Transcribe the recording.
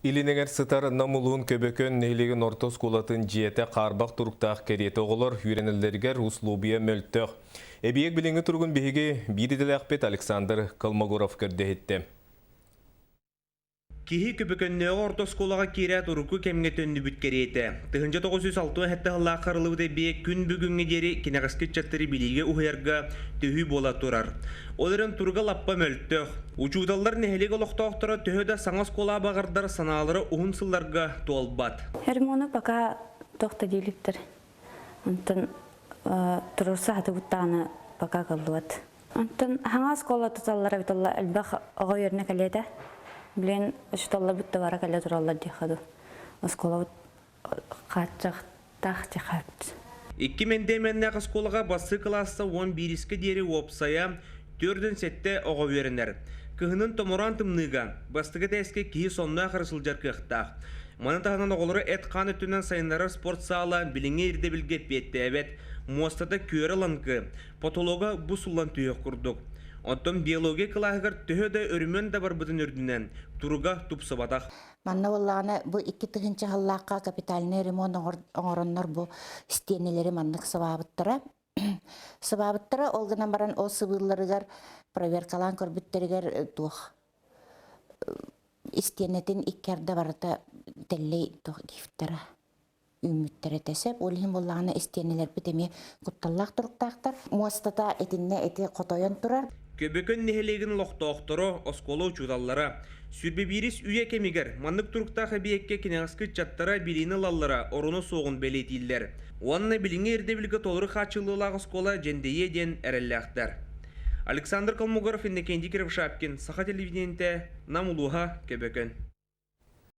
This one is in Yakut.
Илин эҥэр сытар Нам улууһун Көбөкөн нэһилиэгин орто оскуолатын дьиэтэ хаарбах туруктаах кэриэтэ оҕолор үөрэнэллэригэр услуобуйа мөлтөх. Эбийиэк билиҥҥи туругун биһиги биир идэлээхпит Александр Колмогоров көрдөһүттэ. Киһи Көбөкөннөөҕү орто оскуолаҕа киирээт урукку кэмҥэ төннүбүт кэриэтэ. 1967 сыллаахха арыллыбыт эбийиэк күн бүгүҥҥэ диэри кэнэҕэски ыччаттары билиигэ уһуйарга төһүү буола турар. Ол эрэн туруга лаппа мөлтөх. Учууталлар нэһилиэк олохтоохторо төһө да саҥа оскуола баҕардар санаалара уһун сылларга туолбат. Ремону пока туох да дииликтэр. Онтон туруорса сатыбыттаҕына пока кыллыбат. Онтон хаҥа оскуола туталлара эбит олла элбэх оҕо үөрэнэ кэлиэтэ. Билигин учууталларбыт да бара кэлэ тураллар диэххэ дуу. Оскуолабыт хааччахтаах диэххэ Икки мэндиэмэннээх оскуолаҕа бастакы кылааска 11-искэ диэри уопсайа 47 оҕо үөрэнэр. Кыһынын томороон тымныыга бастакы этээскэ киһи сонноох эрэ сылдьар кыахтаах. Маны таһынан оҕолору эт-хаан өттүнэн сайыннарар спортсаала билиҥҥи ирдэбилгэ эппиэттээбэт, муостата күөрэ-лаҥкы, потолога бу суллан түһүөх курдук. Оттон биология кылааһыгар төһө да өрөмүөн да барбытын үрдүнэн, туруга тупсубатах. Манна буоллаҕына бу 2000 сыллаахха капитальнай ремонт оҥороннор бу стенэлэри маннык сыбаабыттара. Сыбаабыттара ол гынан баран ол сыбыылларыгар проверкалаан көрбүттэригэр туох истиэнэтин икки арда барыта тэллэй туох гифтара үүммүттэрэ этэ сөп. Ол иһин буоллаҕына истиэнэлэрбит эмиэ кутталлаах туруктаахтар. Муостата итиннэ ити хотойон турар. Көбөкөн нэһилиэгин олохтоохторо, оскуола учууталлара сүүрбэ биирис үйэ кэмигэр маннык туруктаах эбийиэккэ кинэҕэски ыччаттара билиини ылаллара оруна суоҕун бэлиэтииллэр. Уонна билиҥҥи ирдэбилгэ толору хааччыллыылаах оскуола дьэндэйиэ диэн эрэллээхтэр. Александр Колмогоров, Иннокентий Кривошапкин, Саха телевидениетэ, Нам улууһа, Көбөкөн.